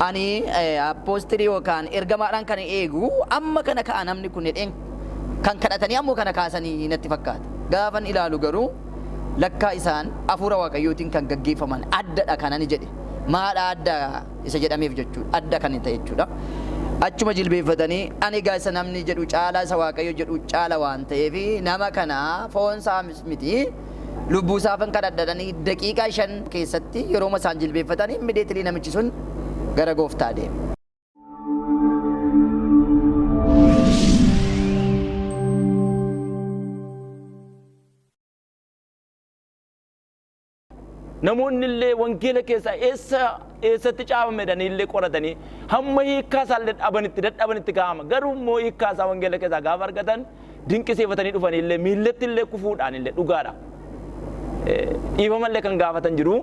Ani apostle yookaan ergamaadhaan kan eegu amma kana ka'a namni kun jedheen kan kadhatanii ammoo kana kaasanii natti fakkaata. Gaafan ilaalu garuu lakkaa isaan hafuura Waaqayyootiin kan gaggeeffaman addadha kan ani jedhe. Maadha adda isa jedhameef jechuudha. Adda kan ta'e jechuudha. Achuma jilbeeffatanii ani egaa isa namni jedhu caalaa isa Waaqayyo jedhu caala waan ta'eef nama kana foon isaa miti lubbuu isaafan kadhadhadhanii daqiiqaa 5 keessatti yerooma isaan jilbeeffatan immediately namichi sun gara gooftaa deeme. Namoonni illee wangeela keessaa eessa eessatti caafame jedhanii illee qoratanii hamma hiikkaa isaa illee dhabanitti dadhabanitti kaa'ama. Garuu immoo hiikkaa isaa wangeela keessaa gaafa argatan dinqisiifatanii dhufanii illee miillatti illee kufuudhaan illee dhugaadha. Dhiifama illee kan gaafatan jiru.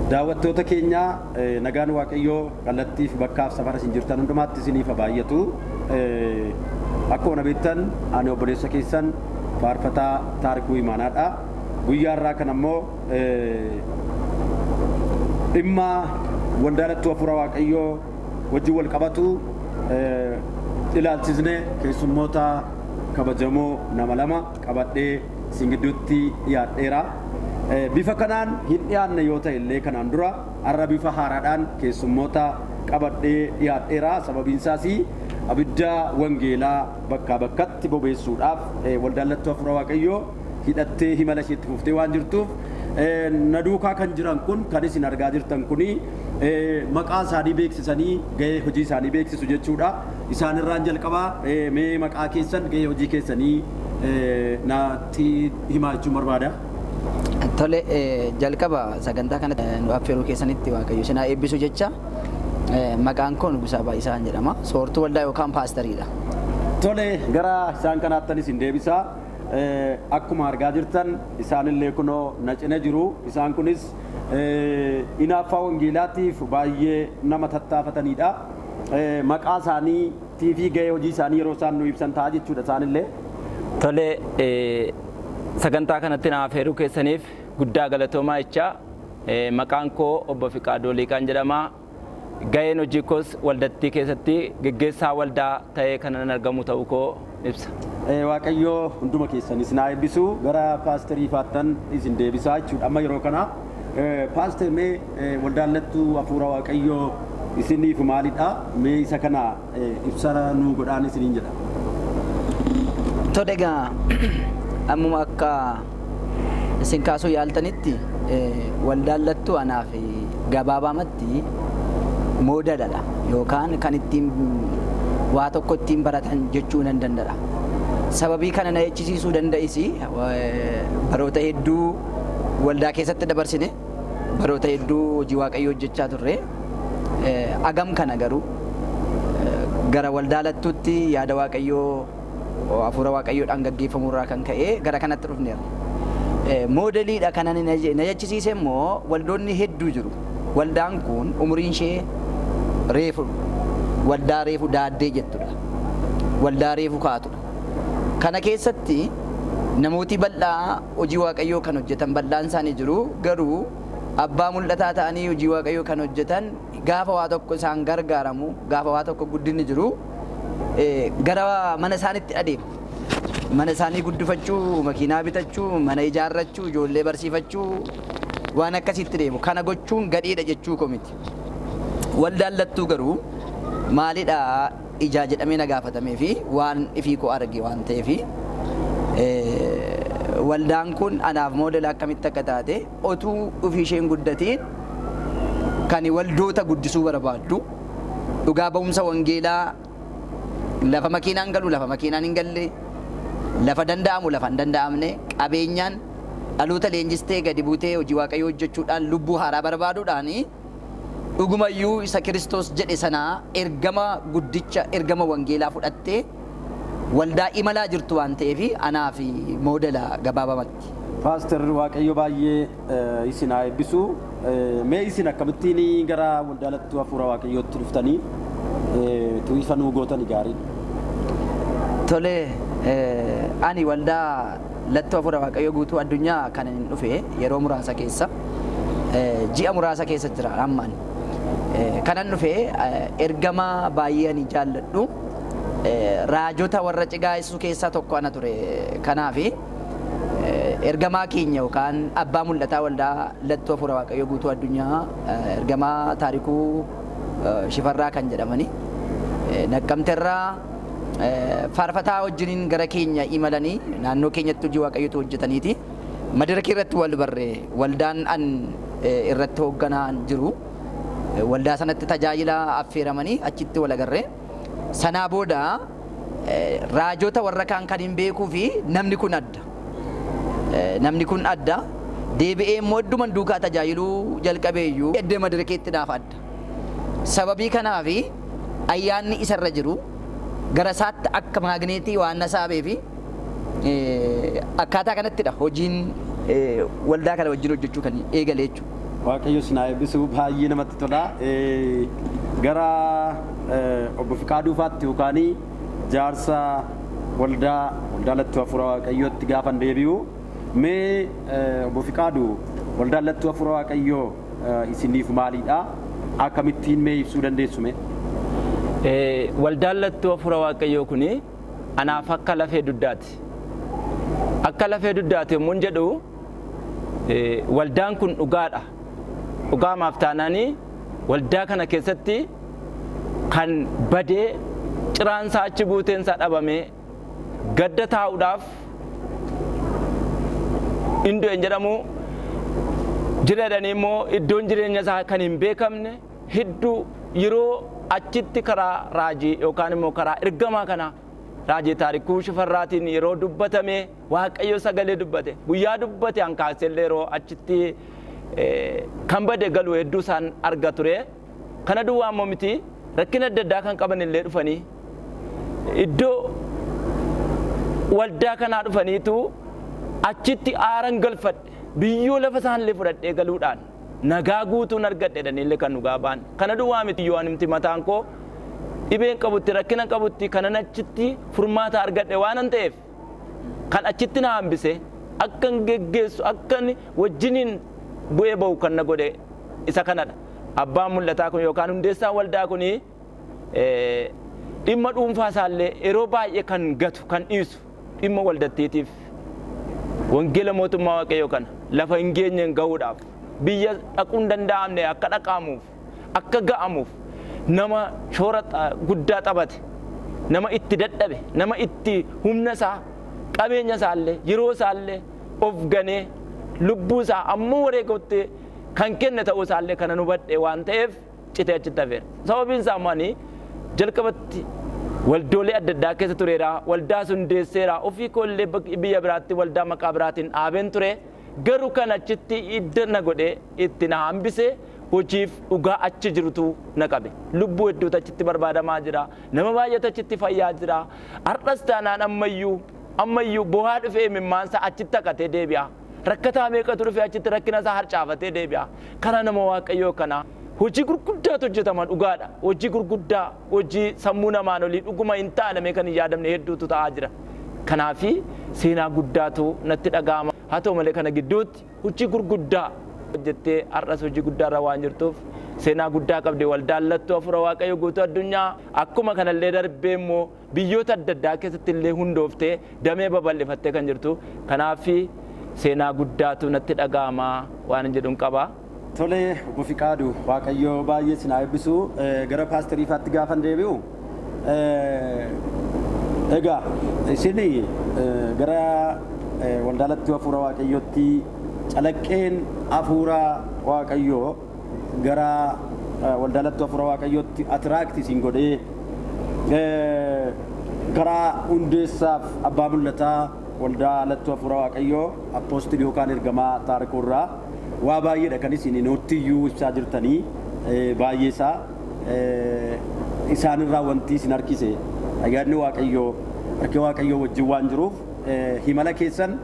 Daawwattoota keenya, nagaan Waaqayyoo kallattiif bakkaaf safara isin jirtan hundumaatti isiniif haa baay'atu. Akkuma na beektan ani obboleessa keessan faarfataa Taarikuu Imaanaadha. Guyyaa har'aa kana immoo dhimma waldaa Lattuu Hafuura Waaqayyoo wajjin wal qabatu ilaalchisne keessummoota kabajamoo nama lama qabadhee isin gidduutti dhiyaadheera. Bifa kanaan hin dhiyaanne yoo ta'e illee kanaan dura har'a bifa haaraadhaan keessummoota qabadhee dhiyaadheera. Sababiin isaas abidda wangeelaa bakkaa bakkatti bobeessuudhaaf waldaan Lattuu Hafuura Waaqayyoo hidhattee himala isheetti fuftee waan jirtuuf na duukaa kan jiran kun kan isin argaa jirtan kun maqaa isaanii beeksisanii gahee hojii isaanii beeksisu jechuudha. Isaanirraan jalqabaa, mee maqaa keessan, gahee hojii keessanii natti himaa jechuun barbaada. Tole, jalqaba sagantaa kanatti nu affeeruu keessanitti Waaqayyo isin haa eebbisu jecha, maqaan koo Nugusaa Baay'isaan jedhama. Soortuu waldaa yookaan paastariidha. Tole, gara isaan kanaattan isin deebisa. Akkuma argaa jirtan isaanillee kunoo na cina jiru. Isaan kunis hinaaffaa wangeelaatiif baay'ee nama tattaafatanidha. Maqaa isaanii fi gahee hojii isaanii yeroo isaan nu ibsan ta'a jechuudha isaanillee. Tole, sagantaa kanatti na affeeruu keessaniif guddaa galatoomaa jechaa, maqaan koo obbo Fiqaaduu Liiqaan jedhama. Gaheen hojii koos waldattii keessatti geggeessaa waldaa ta'ee kanan argamu ta'uu koo ibsa. Waaqayyo hunduma keessan isin haa eebbisu. Gara paasterii Ifaattan isin deebisaa jechuudha amma yeroo kana. Paaster, mee waldaan Lattuu Hafuura Waaqayyoo isiniif maalidha? Mee isa kana ibsa nuu godhaan isiniin jedha. Tole, egaa ammuma akka isin kaasuu yaaltanitti waldaan Lattuu anaaf gabaabaamatti moodeladha yookaan kan ittiin waa tokko ittiin baratan jechuu nan danda'a. Sababii kana na jechisiisuu danda'is, baroota hedduu waldaa keessatti dabarsine, baroota hedduu hojii Waaqayyoo hojjechaa turre. Agam kana garuu gara waldaa Lattuutti yaada Waaqayyoo hafuura Waaqayyoodhaan gaggeeffamuu irraa kan ka'e gara kanatti dhufneerra. Moodeliidha kana na jechisiise immoo waldoonni hedduu jiru. Waldaan kun umuriin ishee reefu, waldaa reefu daaddee jettudha. Waldaa reefu kaatudha. Kana keessatti namooti bal'aa hojii Waaqayyoo kan hojjetan bal'aan isaanii jiru, garuu abbaa mul'ataa ta'anii hojii Waaqayyoo kan hojjetan gaafa waa tokko isaan gargaaramu, gaafa waa tokko guddinni jiru gara mana isaanitti adeemu. Mana isaanii guddifachuu, makiinaa bitachuu, mana ijaarrachuu, ijoollee barsiifachuu, waan akkasiitti deemu. Kana gochuun gadheedha jechuu koo miti. Waldaan Lattuu garuu maalidha ijaa jedhamee na gaafatamee fi waan ifii koo arge waan ta'eef, waldaan kun anaaf moodela akkamitti akka taate, otuu ofii isheen guddatiin kan waldoota guddisuu barbaaddu, dhugaa ba'umsa wangeelaa lafa makiinaan galu, lafa makiinaan hin galle, lafa danda'amu, lafa hin danda'amne, qabeenyaan dhaloota leenjistee gadi buutee hojii Waaqayyoo hojjechuudhaan lubbuu haaraa barbaaduudhaan dhugumayyuu isa Kiristoos jedhe sanaa ergama guddicha, ergama wangeelaa fudhattee waldaa imalaa jirtu waan ta'eef anaaf moodela gabaabamatti. Paaster, Waaqayyo baay'ee isin haa eebbisu. Mee isin akkamittiin gara waldaa Lattuu Hafuura Waaqayyootti dhuftanii tu ifa nuu gootani gaariidha. Tole, ani waldaa Lattuu Hafuura Waaqayyoo Guutuu Addunyaa kan hin dhufe yeroo muraasa keessa, ji'a muraasa keessa jira ammaan. Kanan dhufe ergama baay'ee ani jaalladhu, raajota warra cigaa'isuu keessaa tokko ana ture. Kanaafi ergamaa keenya yookaan abbaa mul'ataa waldaa Lattuu Hafuura Waaqayyoo Guutuu Addunyaa, ergamaa Taarikuu Shifarraa kan jedhamani, Naqqamterraa faarfataa wajjiniin gara keenya imalanii naannoo keenyatti hojii Waaqayyootu hojjetaniiti. Madarakii irratti wal barre. Waldaan an irratti hoogganaan jiru, waldaa sanatti tajaajila affeeramanii achitti wal agarre. Sanaa booda raajota warra kaan kan hin beekuu fi namni kun adda. Namni kun adda. Deebi'ee immoo idduman duukaa tajaajiluu jalqabee iyyuu iddoo madarakeetti naaf adda. Sababii kanaafi ayyaanni isarra jiru gara isaatti akka maagneetii waan na saabee fi akkaataa kanattidha hojiin waldaa kana wajjin hojjechuu kan eegale jechuudha. Waaqayyo isin haa eebbisu, baay'ee namatti tola. Gara obbo Fiqaaduu faatti yookaan jaarsa waldaa Lattuu Hafuura Waaqayyootti gaafan deebi'u, mee obbo Fiqaaduu, waldaan Lattuu Hafuura Waaqayyoo isiniif maalidha? Akkamittiin mee ibsuu dandeessu mee? Waldaan Lattuu Hafuura Waaqayyoo kuni anaaf akka lafee dugdaati. Akka lafee dugdaati yommuu jedhu, waldaan kun dhugaadha. Dhugaamaaf taanaanii waldaa kana keessatti kan badee ciraansaa achi buuteensaa dhabamee gadda taa'uudhaaf hin jedhamu jira jedhanii immoo iddoon jireenya isaa kan hin beekamne hedduu yeroo achitti karaa raajii yookaan immoo karaa ergamaa kana, raajii Taarikuu Shifarraatiin, yeroo dubbatame, Waaqayyo sagalee dubbate, guyyaa dubbate hankaasellee yeroo achitti kan bade galu hedduu isaan arga ture. Kana duwwaa immoo miti, rakkina adda addaa kan qaban illee dhufanii iddoo waldaa kanaa dhufaniitu achitti aaran galfadhe, biyyoo lafa isaanillee fudhadhee galuudhaan nagaa guutuun argadhe jedhanii kan dhugaa ba'an. Kana duwwaa miti, yoo ani mataan koo dhibeen qabutti, rakkina qabutti, kanan achitti furmaata argadhe waanan ta'eef, kan achitti na hambise, akkan geggeessu, akkan wajjiniin bu'ee ba'u kan na godhe isa kanadha. Abbaan mul'ataa kun yookaan hundeessaan waldaa kun dhimma dhuunfaa isaallee yeroo baay'ee kan gatu, kan dhiisu, dhimma waldattiitiif, wangeela mootummaa Waaqayyoo kana lafa hin geenyeen gahuudhaaf, biyya dhaquu hin danda'amne akka dhaqaamuuf, akka ga'amuuf nama shoora guddaa taphate, nama itti dadhabe, nama itti humna isaa, qabeenya isaallee, yeroo isaallee of ganee lubbuu isaa ammoo wareegutti kan kenne ta'uu isaallee kana hubadhe waan ta'eef citee achitti hafeera. Sababiin isaa immoo ani jalqabatti waldoolee adda addaa keessa tureera, waldaa hundeesseera, ofii koollee biyya biraatti waldaa maqaa biraatiin dhaabeen ture. Garuu kan achitti idda na godhe, itti na hambise, hojiif dhugaa achi jirutu na qabe. Lubbuu hedduutu achitti barbaadamaa jira. Nama baay'eetu achitti fayyaa jira. Har'as taanaan ammayyuu bohaa dhufee imimmaansaa achitti haqatee deebi'a. Rakkataa meeqatu dhufee achitti rakkina isaa harcaafatee deebi'a. Karaa nama Waaqayyoo kana hojii gurguddaatu hojjetama, dhugaadha. Hojii gurguddaa, hojii sammuu namaan olii, dhuguma hin taaname kan hin yaadamne hedduutu ta'aa jira. Kanaafi seenaa guddaatu natti dhaga'ama. Haa ta'u malee kana gidduutti hojii gurguddaa hojjettee har'as hojii guddaarra waan jirtuuf seenaa guddaa qabdi waldaan Lattuu Hafuura Waaqayyo Guutuu Addunyaa. Akkuma kanallee darbee immoo biyyoota adda addaa keessatti illee hundooftee damee babal'ifattee kan jirtu. Kanaaf seenaa guddaatu natti dhaga'ama waan jedhuun qaba. Tole, obbo Fiqaadu, Waaqayyo baay'ee isin haa eebbisu. Gara paasteriifaatti gaafan deebi'u, egaa isin gara waldaa Lattuu Hafuura Waaqayyootti calaqqeen hafuura Waaqayyoo gara waldaa Lattuu Hafuura Waaqayyootti attract isin godhee karaa hundeessaaf abbaa mul'ataa waldaa Lattuu Hafuura Waaqayyoo, apostle yookaan ergamaa Taarikuu irraa waa baay'eedha kan isin nutti iyyuu ibsaa jirtanii. Baay'ee isaa isaanirraa wanti isin harkise ayyaanni Waaqayyoo, harki Waaqayyoo wajjin waan jiruuf himala keessan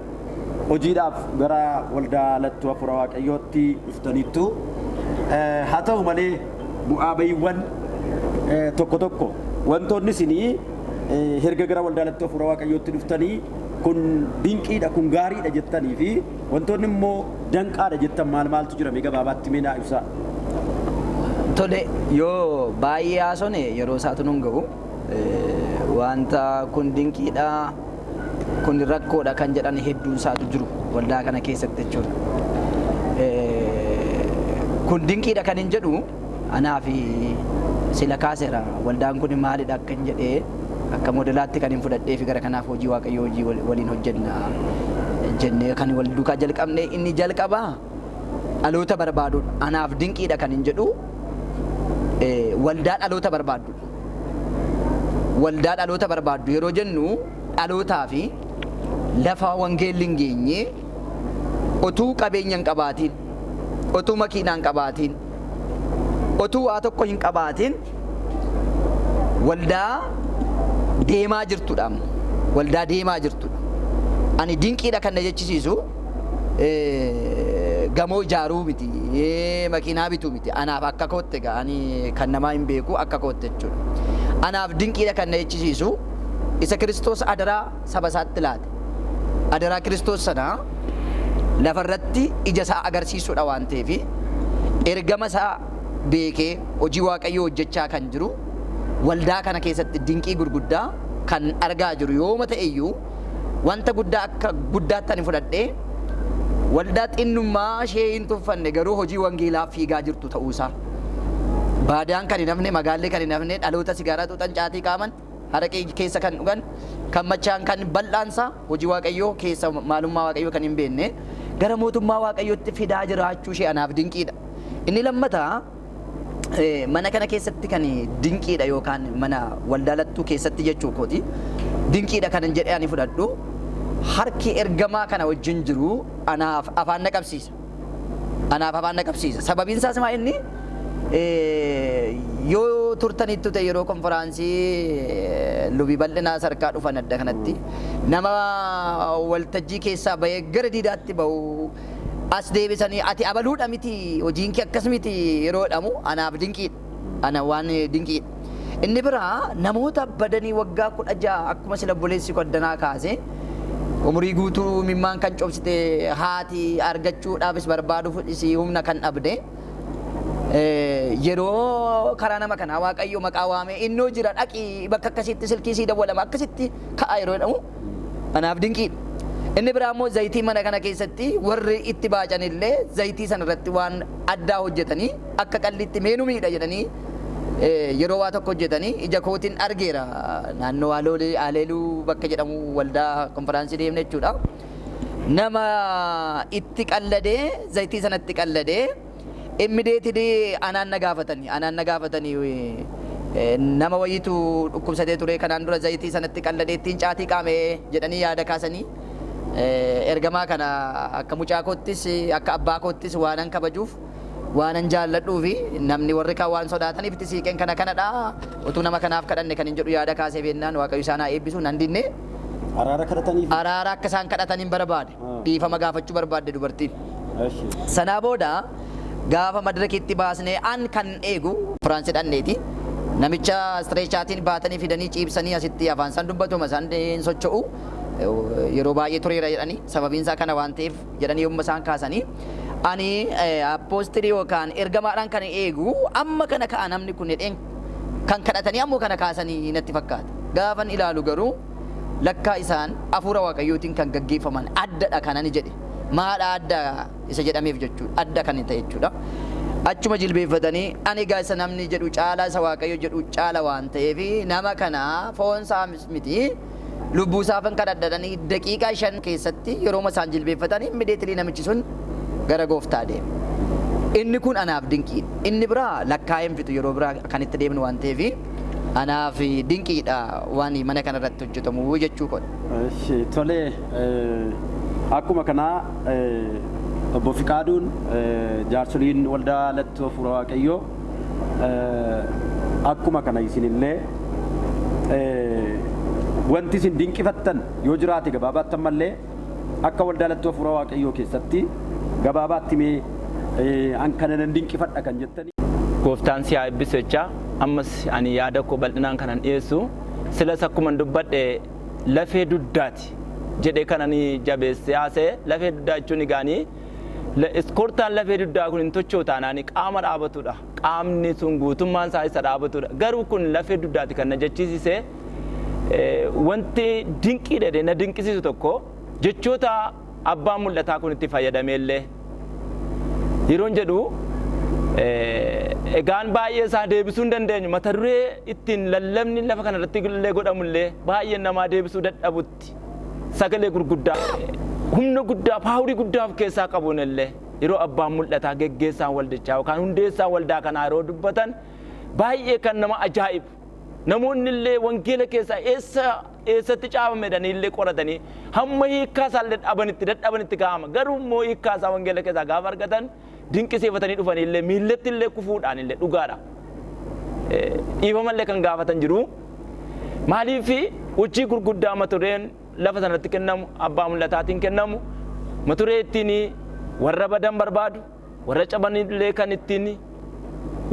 hojiidhaaf gara waldaa Lattuu Hafuura Waaqayyootti dhuftaniittu. Haa ta'u malee bu'aa bahiiwwan tokko tokko wantoonni isinii Erga gara waldaa Lattuu Hafuura Waaqayyootti dhuftanii kun dinqiidha, kun gaariidha jettanii fi wantoonni immoo danqaadha jettan maal maaltu jira? Mee gabaabaatti mee naa ibsaa. Tole, yoo baay'ee haasone yeroo isaatu nun ga'u. Wanta kun dinqiidha, kun rakkoodha kan jedhan hedduun isaatu jiru waldaa kana keessatti jechuudha. Kun dinqiidha kan hin jedhu anaa fi sila kaaseera, waldaan kun maalidha akka hin jedhee akka moodelaatti kan hin fudhadhee fi gara kanaaf hojii Waaqayyoo hojii waliin hojjenna jennee kan wal duukaa jalqabne inni jalqabaa dhaloota barbaadudha. Anaaf dinqiidha kan hin jedhu waldaa dhaloota barbaaddudha. Waldaa dhaloota barbaaddu yeroo jennu, dhalootaa fi lafa wangeelli hin geenye, otuu qabeenya hin qabaatiin, otuu makiinaa hin qabaatiin, otuu waa tokko hin qabaatiin waldaa deemaa jirtudha amma. Waldaa deemaa jirtudha. Ani dinqiidha kan na jechisiisu gamoo ijaaruu miti, makiinaa bituu miti. Anaaf akka kootte egaa, ani kan namaa hin beeku, akka kootte jechuudha. Anaaf dinqiidha kan na jechisiisu isa Kiristoos adaraa saba isaatti laate. Adaraa Kiristoos sana lafarratti ija isaa agarsiisuudha waan ta'eef, ergama isaa beekee hojii Waaqayyoo hojjechaa kan jiru waldaa kana keessatti dinqii gurguddaa kan argaa jiru yooma ta'e iyyuu, wanta guddaa akka guddaatti ani fudhadhee waldaa xinnummaa ishee hin tuffanne garuu hojii wangeelaa fiigaa jirtu ta'uusaa. Baadiyaan kan hin hafne, magaalli kan hin hafne, dhaloota sigaaraa xuuxan, caatii qaaman, haraqee keessa kan dhugan, kan machaan, kan bal'aansaa hojii Waaqayyoo keessa maalummaa Waaqayyoo kan hin beekne gara mootummaa Waaqayyootti fidaa jiraachuu ishee anaaf dinqiidha. Inni lammataa mana kana keessatti kan dinqiidha yookaan mana waldaa Lattuu keessatti jechuu kooti. Dinqiidha kanan jedhee ani fudhadhu, harki ergamaa kana wajjin jiru anaaf afaan na qabsiisa. Anaaf afaan na qabsiisa. Sababiin isaas maa inni yoo turtanittu ta'e, yeroo konferaansii lubii bal'inaa sarkaa dhufan adda kanatti nama waltajjii keessaa bahee gara diidaatti bahu as deebisanii "Ati abaluudha miti, hojiin kee akkas miti" yeroo jedhamu anaaf dinqiidha. Ana waan dinqiidha. Inni biraa namoota badanii waggaa 16, akkuma sila obboleessi koddanaa kaase, umurii guutuu mimmaan kan cobsite haati argachuudhaafis barbaaduuf humna kan dhabde, yeroo karaa nama kanaa Waaqayyo maqaa waamee "Innoo jira, dhaqii, bakka akkasitti silkii sii dawwalama, akkasitti ka'a" yeroo jedhamu anaaf dinqiidha. Inni biraa immoo zayitii mana kana keessatti warri itti baacan illee zayitii sana irratti waan addaa hojjetanii akka qalliitti meenuu miidha jedhanii yeroo waa tokko hojjetanii ija kootiin argeera, naannoo Aleeluu bakka jedhamu waldaa konferaansii deemne jechuudha. Nama itti qalladee, zayitii sanatti qalladee, immediately anaan na gaafatanii, "Nama wayiitu dhukkubsatee ture kanaan dura, zayitii sanatti qalladee ittiin caatii qaame" jedhanii yaada kaasanii, ergamaa kana akka mucaa koottis akka abbaa koottis waanan kabajuuf, waanan jaalladhuu fi namni warri kaan waan sodaataniif itti siiqeen kana kanadha, utuu nama kanaaf kadhanne kan hin jedhu yaada kaasee beennaan, Waaqayyo isaan haa eebbisu, nan dinne. Araara kadhataniif. Araara akka isaan kadhataniin barbaade. Dhiifama gaafachuu barbaadde dubartiin. Sanaa booda gaafa madirakitti baasnee an kan eegu Firaansii dhanneeti. Namicha stretcheriitiin baatanii fidanii ciibsanii asitti afaan isaan dubbatuma isaan hin socho'u. Yeroo baay'ee tureera jedhanii, sababiin isaa kana waan ta'eef jedhanii yommuu isaan kaasanii, ani apostle yookaan ergamaadhaan kan eegu amma kana ka'a namni kun jedheen kan kadhatanii ammoo kana kaasanii natti fakkaata. Gaafan ilaalu garuu lakkaa isaan hafuura Waaqayyootiin kan gaggeeffaman addadha kan ani jedhe. Maadha adda isa jedhameef jechuudha. Adda kan ta'e jechuudha. Achuma jilbeeffatanii, ani egaa isa namni jedhu caalaa isa Waaqayyo jedhu caala waan ta'eef, nama kana foon isaa miti lubbuu isaafan kadhadhadhanii, daqiiqaa 5 keessatti yeroo isaan jilbeeffatanii immediately namichi sun gara gooftaa deeme. Inni kun anaaf dinqiidha. Inni biraa lakkaa'een fixu, yeroo biraa kan itti deemnu waan ta'eef, anaaf dinqiidha waan mana kana irratti hojjetamu jechuu godha. Eshi, tole, akkuma kanaa obbo Fiqaaduun, jaarsoliin waldaa Lattoo Hafuura Waaqayyoo, akkuma kana isinillee wanti isin dinqifattan yoo jiraate gabaabaatti ammallee akka waldaa Lattoo Hafuura Waaqayyoo keessatti gabaabaatti mee an kana nan dinqifadha kan jettanii. Gooftaan si haa eebbisu jechaa, ammas ani yaada koo bal'inaan kanan dhiyeessu Silas akkuma dubbadhe lafee duddaati jedhee kanani jabeessee haasa'e. Lafee duddaa jechuun egaanii iskoortaan lafee duddaa kun hin tocho'u taanaan qaama dhaabatudha. Qaamni sun guutummaan isaa isa dhaabatudha. Garuu kun lafee duddaati kan na jechisiise. Wanti dinqii jedhee na dinqisiisu tokko jechoota abbaan mul'ataa kun itti fayyadameellee yeroon jedhu, egaan baay'ee isaa deebisuu hin dandeenyu. Mata duree ittiin lallabni lafa kanarratti illee godhamullee baay'een namaa deebisuu dadhabutti, sagalee gurguddaa, humna guddaa, power guddaa of keessaa qabuun illee yeroo abbaan mul'ataa, geggeessaan waldichaa yookaan hundeessaan waldaa kanaa yeroo dubbatan baay'ee kan nama ajaa'ibu. Namoonni illee wangeela keessaa eessa eessatti caafame jedhanii illee qoratanii hamma hiikkaa isaa illee dhabanitti dadhabanitti kaa'ama. Garuu immoo hiikkaa isaa wangeela keessaa gaafa argatan dinqisiifatanii dhufanii illee miillatti illee kufuudhaan illee dhugaadha. Dhiifamallee kan gaafatan jiru. Maaliif? Hojii gurguddaa mata dureen lafa sanatti kennamu, abbaa mul'ataatiin kennamu, mata duree ittiin warra badan barbaadu, warra cabanillee kan ittiin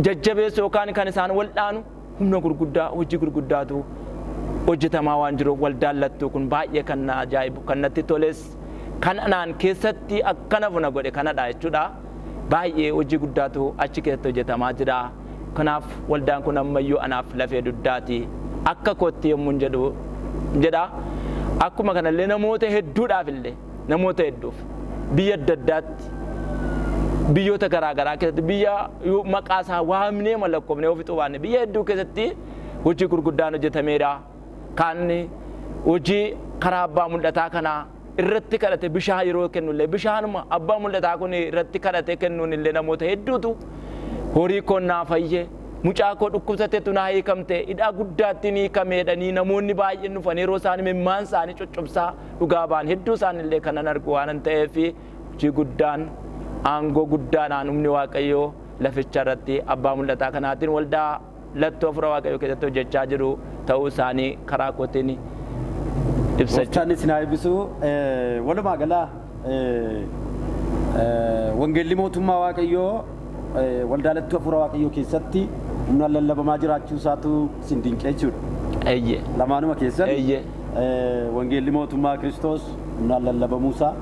jajjabeessu yookaan kan isaan waldhaanu, humna gurguddaa, hojii gurguddaatu hojjetamaa waan jiruuf, waldaan Lattuu kun baay'ee kan na ajaa'ibu, kan natti toles, kan anaan keessatti akkana funa godhe kanadha jechuudha. Baay'ee hojii guddaatu achi keessatti hojjetamaa jira. Kanaaf waldaan kun ammayyuu anaaf lafee duddaati. Akka kootti yommuun jedhu jedha. Akkuma kanallee namoota hedduudhaaf illee, namoota hedduuf biyya adda addaatti, biyyoota garaa garaa keessatti, biyya maqaa isaa waamnee malakkoofnee ofii baanne, biyya hedduu keessatti hojii gurguddaan hojjetameera. Kan hojii karaa abbaa mul'ataa kanaa irratti kadhate bishaan yeroo kennullee, bishaanuma abbaa mul'ataa kun irratti kadhate kennuun illee, namoota hedduutu horii koo naa fayye, mucaa koo dhukkubsateetu naa hiikamte, hidhaa guddaatti ni hiikameedhanii namoonni baay'een dhufan yeroo isaan imimmaan isaanii coccobsaa dhugaa ba'an hedduu isaanillee kanan argu waan ta'eef, hojii guddaan, aangoo guddaadhaan humni Waaqayyoo laficha irratti abbaa mul'ataa kanaatiin waldaa Lattuu Hafuura Waaqayyoo keessatti hojjechaa jiru ta'uu isaanii karaa kootiin ibsachuu. Gooftaan isin haa eebbisu. Walumaa gala wangeelli mootummaa Waaqayyoo waldaa Lattuu Hafuura Waaqayyoo keessatti humnaan lallabamaa jiraachuu isaatu isin dinqee jechuudha. Eeyyee. Lamaanuma keessan Eeyyee. Wangeelli mootummaa Kiristoos humnaan lallabamuusaa,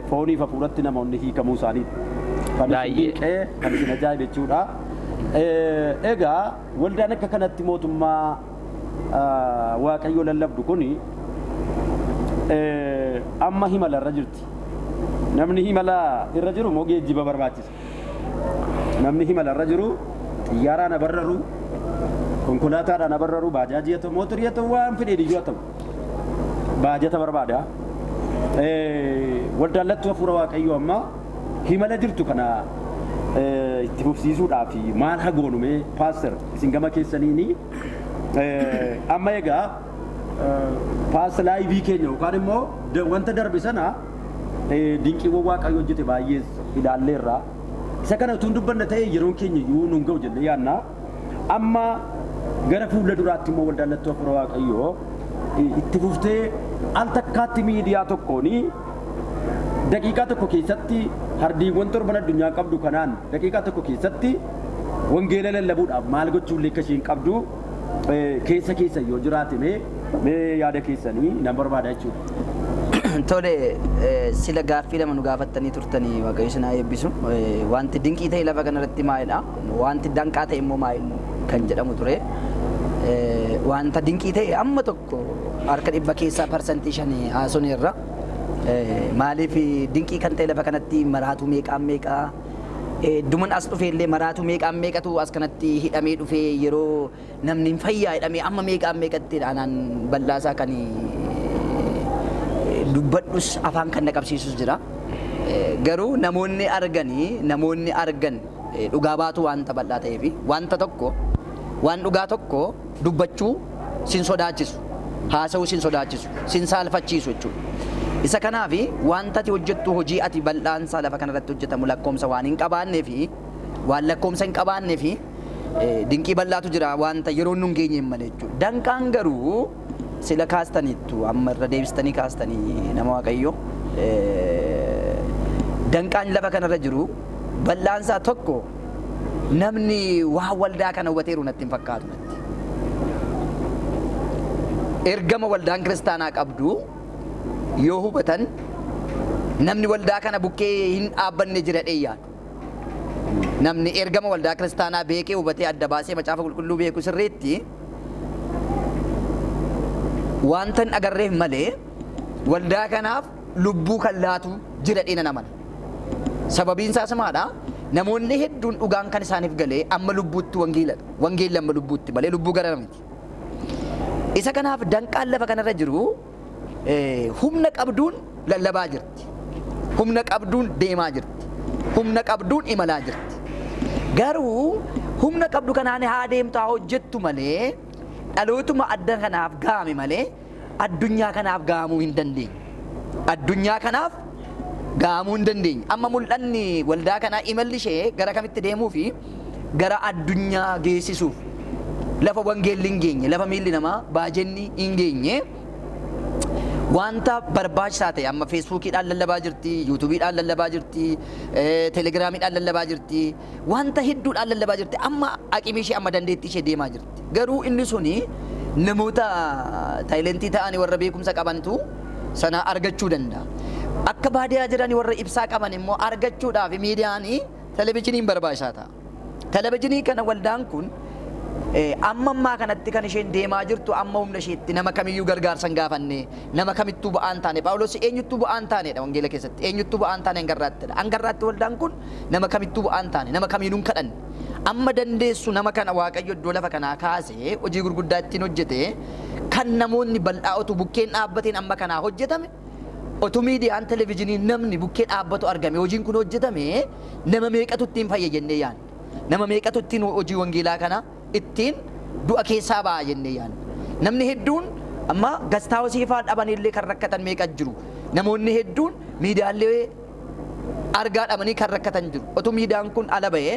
fooniif hafuuratti namoonni hiikamuu isaaniiti. Kan isin dinqee, kan isin ajaa'ibe jechuudha. Egaa waldaan akka kanatti mootummaa Waaqayyoo lallabdu kuni amma himala irra jirti. Namni himala irra jiru immoo geejjiba barbaachisa. Namni himala irra jiru xiyyaaraan abarraru, konkolaataadhaan abarraru, baajaajii haa ta'u, mootorii haa ta'u, waan fedhe iyyuu haa ta'u, baajata barbaada. Waldaan Lattuu Hafuura Waaqayyoo amma himala jirtu kana itti fufsiisuudhaaf maal hagoonu mee, pastor, isin gama keessaniini? Amma egaa past life keenya yookaan immoo wanta darbe sana, dinqiiwwan Waaqayyo hojjete baay'ees ilaalleerra. Isa kana utuu hin dubbanne ta'e yeroon keenya iyyuu nun ga'u jennee yaadna. Amma gara fuula duraatti immoo waldaan Lattuu Hafuura Waaqayyoo itti fuftee al takkaatti miidiyaa tokkoon daqiiqaa tokko keessatti hardiiwwan torban addunyaa qabdu kanaan daqiiqaa tokko keessatti wangeela lallabuudhaaf maal gochuullee akka isheen qabdu keessa keessa yoo jiraate mee yaada keessanii nan barbaada jechuudha. Tole, sila gaaffii lama nu gaafattanii turtanii, Waaqayyo isin haa eebbisu. Wanti dinqii ta'e lafa kanarratti maalidha? Wanti danqaa ta'e immoo maal kan jedhamu ture. Wanta dinqii ta'e amma tokko harka 100 keessaa 5% haasofneerra. Maaliif dinqii kan ta'e lafa kanatti maraatuu meeqaan meeqaa, duman as dhufe illee maraatuu meeqaan meeqatu as kanatti hidhamee dhufee, yeroo namni hin fayyaa hidhamee amma meeqaan meeqatti anaan bal'aasaa kan dubbadhus afaan kan na qabsiisus jira. Garuu namoonni arganii, namoonni argan dhugaa baatu wanta bal'aa ta'eefi wanta tokko, waan dhugaa tokko dubbachuu sin sodaachisu, haasa'uu sin sodaachisu, sin saalfachiisu jechuudha. Isa kanaafi wanta ati hojjettu, hojii ati bal'aansaa lafa kanarratti hojjetamu lakkoomsa waan hin qabaannee fi waan lakkoomsa hin qabaannee fi dinqii bal'aatu jira, wanta yeroo nun geenye malee jechuudha. Danqaan garuu sila kaastaniittu, amma irra deebistanii kaastanii, nama Waaqayyo, danqaan lafa kanarra jiru bal'aansaa tokko namni waan waldaa kana hubateeru natti hin fakkaatu natti. Ergama waldaan kiristaanaa qabdu yoo hubatan, namni waldaa kana bukkee hin dhaabbanne jira yaadu. Namni ergama waldaa kiristaanaa beekee, hubatee, adda baasee Macaafa Qulqulluu beeku sirriitti wanta hin agarreef malee waldaa kanaaf lubbuu kan laatu jira dheena amana. Sababiin isaas maadha? Namoonni hedduun dhugaan kan isaaniif galee amma lubbuutti wangeeladha. Wangeelli amma lubbuutti malee lubbuu gara miti. Isa kanaaf danqaan lafa kanarra jiru, humna qabduun lallabaa jirti. Humna qabduun deemaa jirti. Humna qabduun imalaa jirti. Garuu humna qabdu kanaan haa deemtu, haa hojjettu malee, dhalootuma adda kanaaf gaame malee addunyaa kanaaf gaamuu hin dandeenye. Addunyaa kanaaf gaamuu hin dandeenye. Amma mul'anni waldaa kanaa, imalli ishee gara kamitti deemuu fi gara addunyaa geessisuuf, lafa wangeelli hin geenye, lafa miilli namaa baajenni hin geenye, wanta barbaachisaa ta'e. Amma Feesbuukiidhaan lallabaa jirti, Yuutuubiidhaan lallabaa jirti, Telegiraamiidhaan lallabaa jirti, wanta hedduudhaan lallabaa jirti. Amma aqimii ishee, amma dandeettii ishee deemaa jirti. Garuu inni suni namoota talentii ta'anii, warra beekumsa qabantu sana argachuu danda'a. Akka baadiyyaa jiranii warra ibsaa qaban immoo argachuudhaaf miidiyaan televizhiniin barbaachisaa ta'a. Televizhinii kana waldaan kun amma ammaa kanatti kan isheen deemaa jirtu amma humna isheetti, nama kamiyyuu gargaarsa hin gaafanne, nama kamittuu bu'aan taane. Phaawulos eenyuttuu bu'aan taanedha wangeela keessatti, eenyuttuu bu'aan taane hangarraattidha. Hangarraatti waldaan kun nama kamittuu bu'aan taane, nama kamiinuu hin kadhanne. Amma dandeessu nama kana Waaqayyo iddoo lafa kanaa kaasee hojii gurguddaa ittiin hojjete, kan namoonni bal'aa otuu bukkeen dhaabbateen amma kanaa hojjetame, otuu miidiyaan televizhinii namni bukkee dhaabbatu argame, hojiin kun hojjetame, nama meeqatu ittiin fayya jennee yaadna. Nama meeqatu ittiin hojii wangeelaa kana ittiin du'a keessaa ba'a jennee yaadna. Namni hedduun amma gastaawosii fa'aa dhabanillee kan rakkatan meeqa jiru. Namoonni hedduun miidiyaalee argaa dhabanii kan rakkatan jiru. Otuu miidiyaan kun ala ba'ee,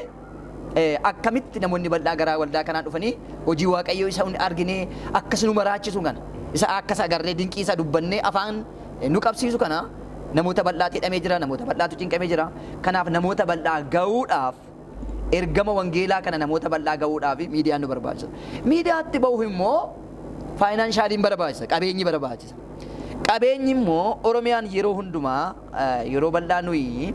akkamitti namoonni bal'aa garaa waldaa kanaa dhufanii hojii Waaqayyoo isa hin argine akkas nu maraachisu kana, isa akkas agarree dinqii isa dubbannee afaan nu qabsiisu kana, namoota bal'aatti hidhamee jira, namoota bal'aatu cinqamee jira. Kanaaf namoota bal'aa ga'uudhaaf, ergama wangeelaa kana namoota bal'aa ga'uudhaaf miidiyaan nu barbaachisa. Miidiyaatti bahuuf immoo financialiin barbaachisa, qabeenyi barbaachisa. Qabeenyi immoo Oromiyaan yeroo hundumaa yeroo bal'aa nuyi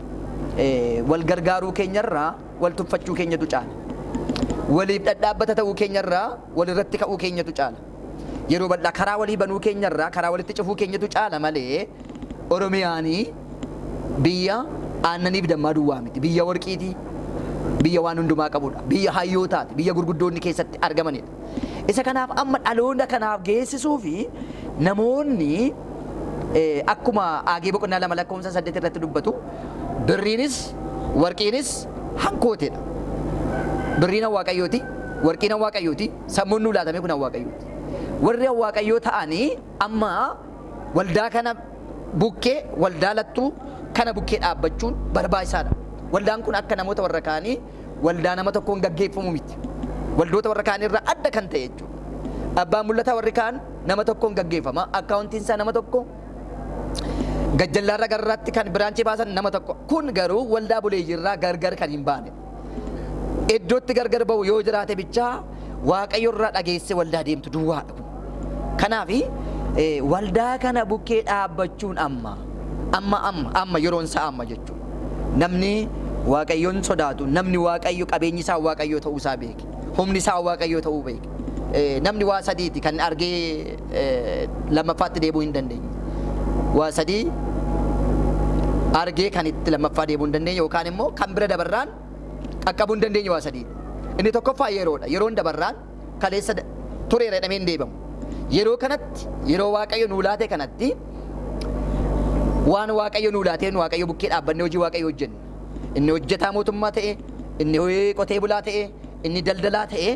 wal gargaaruu keenyarraa wal tuffachuu keenyatu caala. Waliif dhadhaabbata ta'uu keenyarraa walirratti ka'uu keenyatu caala. Yeroo bal'aa karaa walii banuu keenyarraa karaa walitti cufuu keenyatu caala malee Oromiyaanii biyya aannaniif dammaa duwwaa miti. Biyya warqiiti. Biyya waan hundumaa qabudha. Biyya hayyootaati. Biyya gurguddoonni keessatti argamanidha. Isa kanaaf amma dhaloota kanaaf geessisuu fi namoonni akkuma Aagee boqonnaa 2 lakkoofsa 8 irratti dubbatu, birriinis warqiinis hankooteedha. Birriin Waaqayyooti, warqiin Waaqayyooti, sammuun nuu laatame kun Waaqayyooti. Warri Waaqayyoo ta'anii amma waldaa kana bukkee, waldaa lattuu kana bukkee dhaabbachuun barbaachisaadha. Waldaan kun akka namoota warra kaanii waldaa nama tokkoon gaggeeffamu miti. Waldoota warra kaan irraa adda kan ta'e jechuudha. Abbaan mul'ataa warri kaan nama tokkoon gaggeeffama. Accountiin isaa nama tokko. Gajjallaarra gararraatti kan branchii baasan nama tokko. Kun garuu waldaa buleeyyiirraa gargar kan hin baane. Iddootti gargar ba'u yoo jiraate bichaa Waaqayyo irraa dhageesse waldaa deemtu duwwaadha kun. Kanaaf waldaa kana bukkee dhaabbachuun amma amma amma amma yeroon isaa amma jechuudha. Namni Waaqayyoon sodaatu, namni Waaqayyo qabeenyi isaa Waaqayyoo ta'uu isaa beeke, humni isaa Waaqayyoo ta'uu beeke. Namni waa sadiiti kan argee lammaffaatti deebi'uu hin dandeenye. Waa sadii argee kan itti lammaffaa deebi'uu hin dandeenye yookaan immoo kan bira dabarraan qaqqabuu hin dandeenye waa sadiidha. Inni tokkoffaa yeroodha. Yeroon dabarraan kaleessa tureera jedhamee hin deebi'amu. Yeroo kanatti, yeroo Waaqayyo nuu laate kanatti, waan Waaqayyo nuu laateen Waaqayyo bukkee dhaabbannee hojii Waaqayyo hojjenna. Inni hojjetaa mootummaa ta'e, inni qotee bulaa ta'e, inni daldalaa ta'e,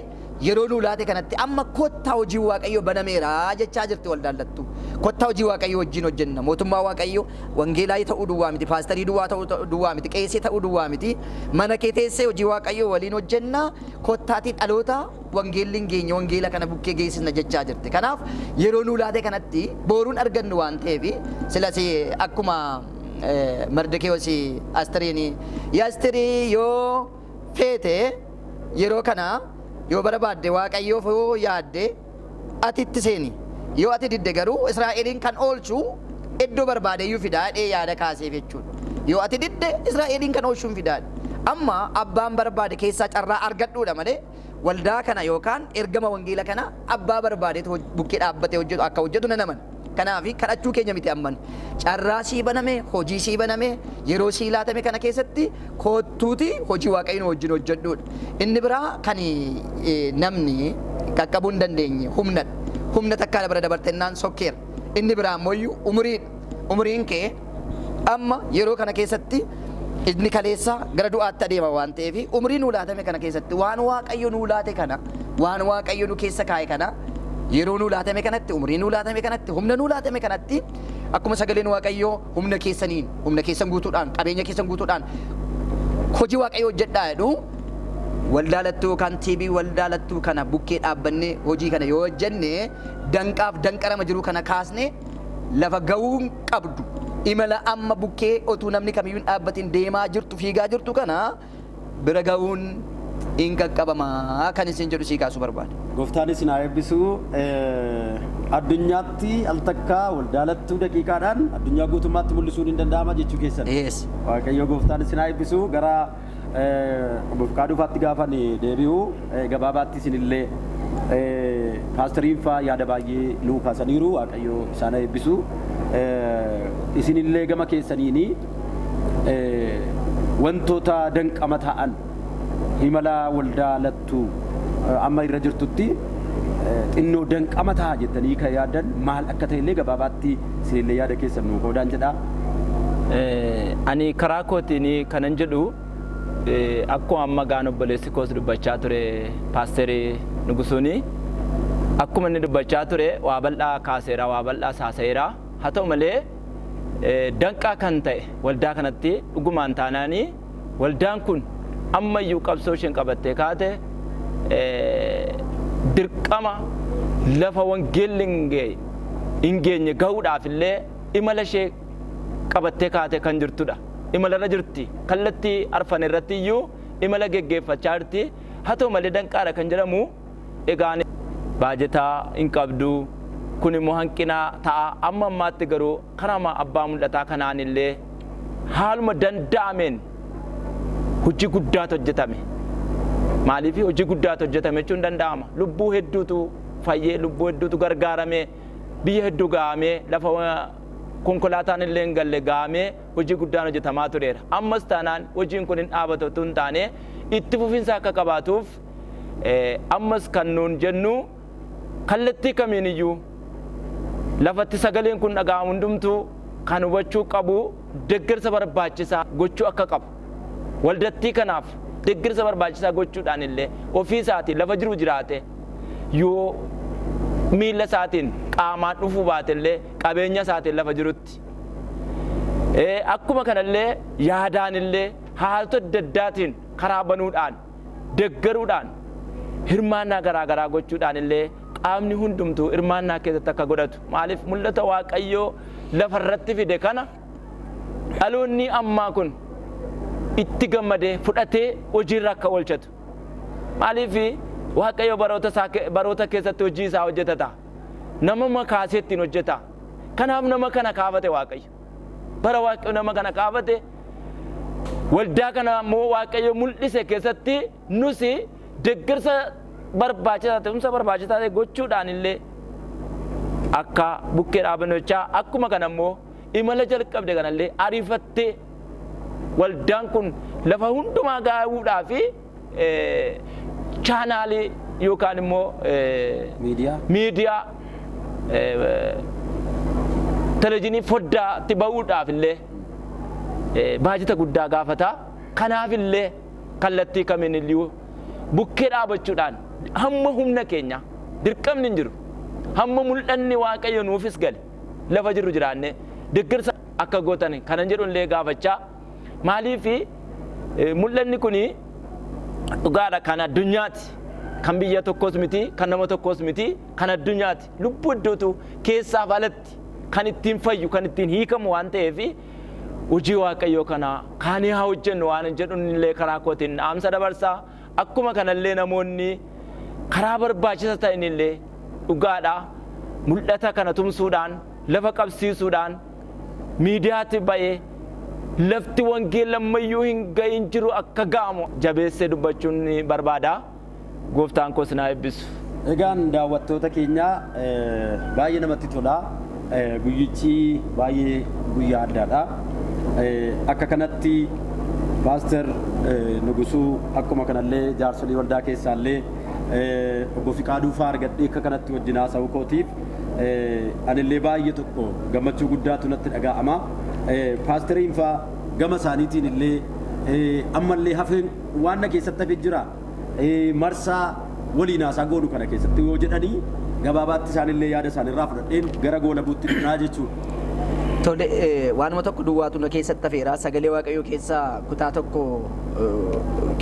yeroo nuu laate kanatti amma kottaa hojii Waaqayyo banameera jechaa jirti waldaan lattuu. Kottaa hojii Waaqayyo wajjin hojjenna. Mootummaa Waaqayyo wangeelaa ta'uu duwwaa miti, paastarii duwwaa ta'uu duwwaa miti, qeesii ta'uu duwwaa miti. Mana kee teessee hojii Waaqayyo waliin hojjenna. Kottaatii dhaloota wangeelli hin geenye wangeela kana bukkee geessisna jechaa jirti. Kanaaf yeroo nuu laate kanatti booruun argannu waan ta'eef, silas akkuma Mardekeewos Astiriin, "Yaa Astirii, yoo feete, yeroo kana yoo barbaadde, Waaqayyoof yoo yaadde, ati itti seeni. Yoo ati didde garuu Israa'eliin kan oolchu iddoo barbaade iyyuu fidaa jedhee yaada kaaseef jechuudha. Yoo ati didde Israa'eliin kan oolchuun fidaa. Amma abbaan barbaade keessaa carraa argadhuudha malee waldaa kana yookaan ergama wangeela kana abbaa barbaadeetu bukkee dhaabbatee hojjetu akka hojjetu nan amana. Kanaaf kadhachuu keenya miti amman. Carraa sii baname, hojii sii baname, yeroo sii laatame kana keessatti koottuuti hojii Waaqayyoon wajjin hojjedhuudha. Inni biraa kan namni qaqqabuu hin dandeenye humnadha. Humna takkaa bira dabartennaan sokkeera. Inni biraa ammoo umuriidha. Umuriin kee amma yeroo kana keessatti inni kaleessa gara du'aatti adeema waan ta'eef, umrii nuu laatame kana keessatti waan Waaqayyo nuu laate kana, waan Waaqayyo nu keessa kaa'e kana, yeroo nuu laatame kanatti, umrii nuu laatame kanatti, humna nuu laatame kanatti, akkuma sagaleen Waaqayyoo humna keessaniin, humna keessan guutuudhaan, qabeenya keessan guutuudhaan hojii Waaqayyo hojjedhaa jedhu, waldaa Lattuu yookaan TV waldaa Lattuu kana bukkee dhaabbannee hojii kana yoo hojjenne, danqaaf danqarama jiru kana kaasne lafa ga'uu qabdu. Imala amma bukkee otuu namni kamiyyuu hin dhaabbatin deemaa jirtu, fiigaa jirtu kana bira ga'uun hin qaqqabamaa kan isin jedhu sii kaasuu barbaada. Gooftaan isin haa eebbisu. Addunyaatti al takkaa waldaa Lattuu daqiiqaadhaan addunyaa guutummaatti mul'isuun hin danda'ama jechuu keessan. Yes. Waaqayyo gooftaan isin haa eebbisu. Gara obbo Fiqaaduu faatti gaafan deebi'u, gabaabaatti isinillee paastariin faa yaada baay'ee nuu kaasaniiru. Waaqayyo isaan haa eebbisu. Isinillee gama keessaniini wantoota danqama ta'an imala waldaa Lattuu amma irra jirtutti xinnoo danqama ta'a jettanii kan yaaddan maal akka ta'e illee gabaabaatti isinillee yaada keessan nuu qoodaan jedha. Ani karaa kootiin kanan jedhu, akkuma amma gaan obboleessi koos dubbachaa ture, paasterii Nugusuuni, akkuma inni dubbachaa ture waa bal'aa kaaseera, waa bal'aa saaseera. Haa ta'u malee, danqaa kan ta'e waldaa kanatti dhugumaan taanaanii waldaan kun ammayyuu qabsoo isheen qabattee kaate dirqama lafa wangeelli hin geenye gahuudhaaf illee imala ishee qabattee kaate kan jirtudha. Imalarra jirti. Kallattii arfan irratti iyyuu imala geggeeffachaa jirti. Haa ta'u malee, danqaadha kan jedhamu egaan baajetaa hin qabdu. Kun immoo hanqina ta'a. Amma ammaatti garuu karama abbaa mul'ataa kanaan illee haaluma danda'ameen hojii guddaatu hojjetame. Maaliif hojii guddaatu hojjetame jechuun danda'ama? Lubbuu hedduutu fayyee, lubbuu hedduutu gargaaramee, biyya hedduu ga'amee, lafa konkolaataan illee hin galle ga'amee hojii guddaan hojjetamaa tureera. Ammas taanaan hojiin kun hin dhaabatu otoo hin taane itti fufinsa akka qabaatuuf, ammas kan nuun jennu kallattii kamiin iyyuu lafatti sagaleen kun dhaga'amu hundumtuu kan hubachuu qabu deeggarsa barbaachisaa gochuu akka qabu. Waldattii kanaaf deeggarsa barbaachisaa gochuudhaan illee ofii isaatiin lafa jiru jiraate, yoo miila isaatiin qaamaan dhufuu baate illee qabeenya isaatiin lafa jirutti. Akkuma kanallee yaadaan illee haalota adda addaatiin karaa banuudhaan, deeggaruudhaan, hirmaannaa garaa garaa gochuudhaan illee qaamni hundumtuu hirmaannaa keessatti akka godhatu. Maaliif? Mul'ata Waaqayyoo lafarratti fide kana dhaloonni ammaa kun itti gammadee fudhatee hojiirra akka oolchatu. Maaliif? Waaqayyo baroota isaa baroota keessatti hojii isaa hojjetata. Nama makaasee ittiin hojjeta. Kanaaf nama kana kaafate Waaqayyo. Bara Waaqayyo nama kana kaafate, waldaa kana immoo Waaqayyo mul'ise keessatti nusi deeggarsa barbaachisaa ta'e, tumsa barbaachisaa ta'e gochuudhaan illee akka bukkee dhaabannu jechaa, akkuma kana immoo imala jalqabde kanallee ariifattee waldaan kun lafa hundumaa gahuudhaa fi chaanaalii yookaan immoo Miidiyaa. Miidiyaa televizyinii foddaatti bahuudhaaf illee baajata guddaa gaafata. Kanaaf illee kallattii kamiin iyyuu bukkee dhaabachuudhaan hamma humna keenya dirqamni hin jiru. Hamma mul'anni Waaqayyo nuufis gale lafa jirru jiraanne deeggarsa akka gootan kanan jedhu illee gaafachaa. Maaliif? Mul'anni kuni dhugaadha, kan addunyaati. Kan biyya tokkos miti, kan nama tokkos miti, kan addunyaati. Lubbuu iddootu keessaaf alatti kan ittiin fayyu, kan ittiin hiikamu waan ta'eef, hojii Waaqayyoo kana kaanii haa hojjennu waan jedhuun illee karaa kootiin dhaamsa dabarsaa. Akkuma kanallee namoonni karaa barbaachisa ta'in illee dhugaadha. Mul'ata kana tumsuudhaan, lafa qabsiisuudhaan, miidiyaatti ba'ee lafti wangeela ammayyuu hin gahin jiru akka ga'amu jabeessee dubbachuun ni barbaada. Gooftaan koos naa eebbisu. Egaan daawwattoota keenya, baay'ee namatti tola. Guyyichi baay'ee guyyaa addaadha. Akka kanatti Paaster Nugusuu, akkuma kanallee jaarsolii waldaa keessaallee obbo Fiqaaduu fa'aa argadhee akka kanatti wajjin haasa'uu kootiif anillee baay'ee tokko gammachuu guddaatu natti dhaga'ama. Paasteriin fa'aa gama isaaniitiin illee ammallee hafeen waan na keessatti hafe jira. Marsaa waliin haasaa goonu kana keessatti yoo jedhanii, gabaabaatti isaanillee yaada isaanirraa fudhadheen gara goolabuutti dhufnaa jechuudha. Tole, waanuma tokko duwwaatu na keessatti hafeera. Sagalee Waaqayyoo keessaa kutaa tokko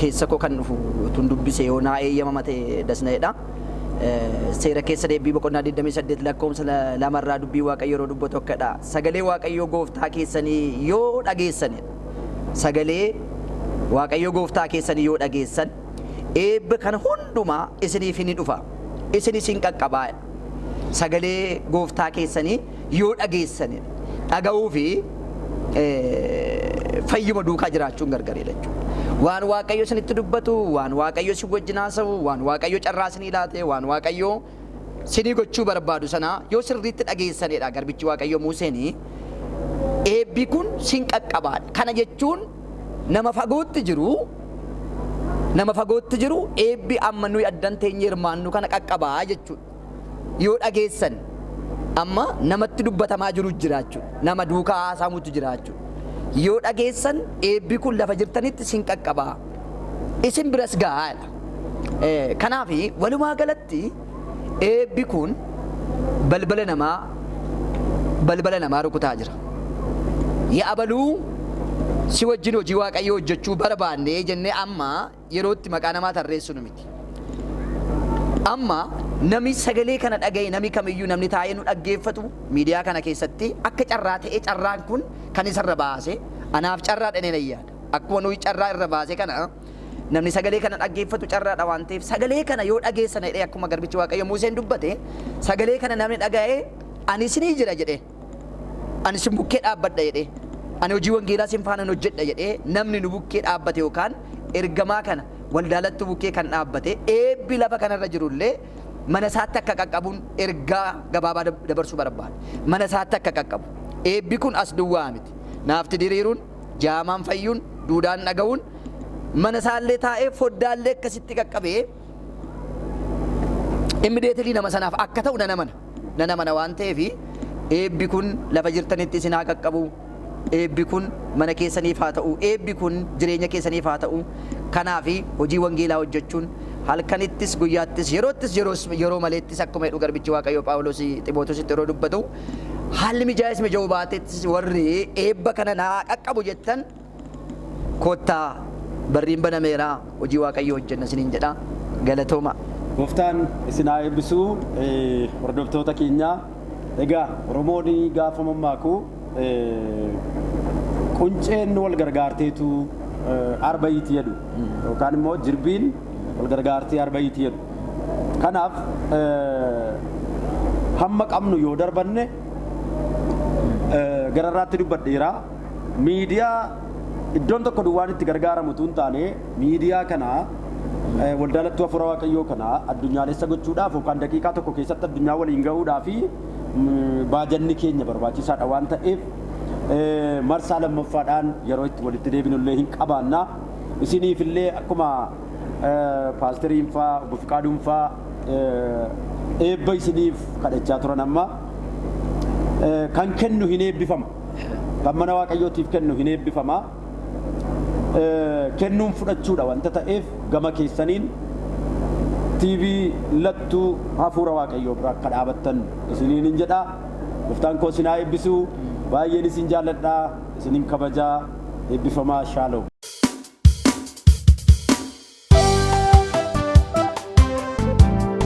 keessa koo kan dhufu tun dubbise yoo naa eeyyamama ta'e dasna'edha. Seera Keessa Deebii boqonnaa 28 lakkoofsa 2rraa dubbii Waaqayyoo yeroo dubbatu akkadha. "Sagalee Waaqayyoo gooftaa keessanii yoo dhageessanidha. Sagalee Waaqayyoo gooftaa keessanii yoo dhageessan, eebba kana hundumaa isiniif ni dhufa. Isin isin qaqqabaa." Sagalee gooftaa keessanii yoo dhageessanidha. Dhaga'uu fi fayyuma duukaa jiraachuun gargareedha jechuudha. Waan Waaqayyo isinitti dubbatu, waan Waaqayyo isin wajjin haasa'u, waan Waaqayyo carraa isinii laate, waan Waaqayyo sinii gochuu barbaadu sana yoo sirriitti dhageessanidha, garbichi Waaqayyo Museenii eebbi kun sin qaqqabaadha. Kana jechuun nama fagootti jiru eebbi amma nuyi addan teenyee hirmaannu kana qaqqabaa jechuudha. Yoo dhageessan, amma namatti dubbatamaa jiru jira jechuudha. Nama duukaa haasamutu jira jechuudha. Yoo dhageessan, eebbi kun lafa jirtanitti sin qaqqabaa. Isin biras gahaadha. Kanaaf walumaa galatti eebbi kun balbala namaa rukutaa jira. Yaa abaluu, si wajjin hojii Waaqayyoo hojjechuu barbaanne jennee amma yerootti maqaa namaa tarreessinu miti. Amma namni sagalee kana dhagaye, namni kamiyyuu, namni taa'ee nu dhaggeeffatu miidiyaa kana keessatti, akka carraa ta'e carraan kun kan isarra baase anaaf carraa dhanee nan yaada. Akkuma nuyi carraa irra baase kana, namni sagalee kana dhaggeeffatu carraadha waan ta'eef, sagalee kana yoo dhageessan jedhee, akkuma garbichi Waaqayyo Museen dubbate, sagalee kana namni dhaga'e, ani isinii jira jedhee, ani isin bukkee dhaabbadha jedhee, ani hojii wangeelaa isin faana hojjedha jedhee, namni nu bukkee dhaabbate yookaan ergamaa kana waldaalattu bukkee kan dhaabbate, eebbi lafa kanarra jirullee mana isaatti akka qaqqabuun ergaa gabaabaa dabarsuu barbaada. Mana isaatti akka qaqqabu. Eebbi kun as duwwaa miti. Naafti diriiruun, jaamaan fayyuun, duudaan dhaga'uun mana isaallee taa'ee foddaallee akkasitti qaqqabee immediately nama sanaaf akka ta'u nan amana. Nan amana waan ta'eef, eebbi kun lafa jirtanitti isin haa qaqqabu. Eebbi kun mana keessaniif haa ta'u. Eebbi kun jireenya keessaniif haa ta'u. Kanaaf hojii wangeelaa hojjechuun halkanittis, guyyaattis, yeroottis, yeroo maleettis, akkuma jedhu garbichi Waaqayyoo Phaawulos Ximootositti yeroo dubbatu, haalli mijaa'es mija'uu baatettis, warri eebba kana naa qaqqabu jettan kottaa, barriin banameera, hojii Waaqayyoo hojjenna isiniin jedha. Galatooma. Gooftaan isin haa eebbisu, hordoftoota keenya. Egaa Oromoon gaafa mammaaku, qunceen wal gargaarteetu arba hiiti jedhu, yookaan immoo jirbiin wal gargaartee arba hiiti jedhu. Kanaaf hamma qabnu yoo darbanne, gararraatti dubbadheera. Miidiyaa iddoon tokko duwwaan itti gargaaramu utuu hin taane, miidiyaa kana, waldaa Lattuu Hafuura Waaqayyoo kana addunyaalessa gochuudhaaf yookaan daqiiqaa tokko keessatti addunyaa waliin gahuudhaaf baajanni keenya barbaachisaadha waan ta'eef, marsaa lammaffaadhaan yeroo itti walitti deebinu illee hin qabaanna. Isiniif illee akkuma paasteriin faa, obbo Fiqaaduun faa eebba isiniif kadhachaa turan, amma kan kennu hin eebbifama. Kan mana Waaqayyootiif kennu hin eebbifama. Kennuun fudhachuudha wanta ta'eef, gama keessaniin TV Lattuu Hafuura Waaqayyoo bira akka dhaabattan isiniin hin jedha. Gooftaan koo isin haa eebbisu. Baay'een isin jaalladha. Isinin kabajaa. Eebbifamaa. Shaaloom.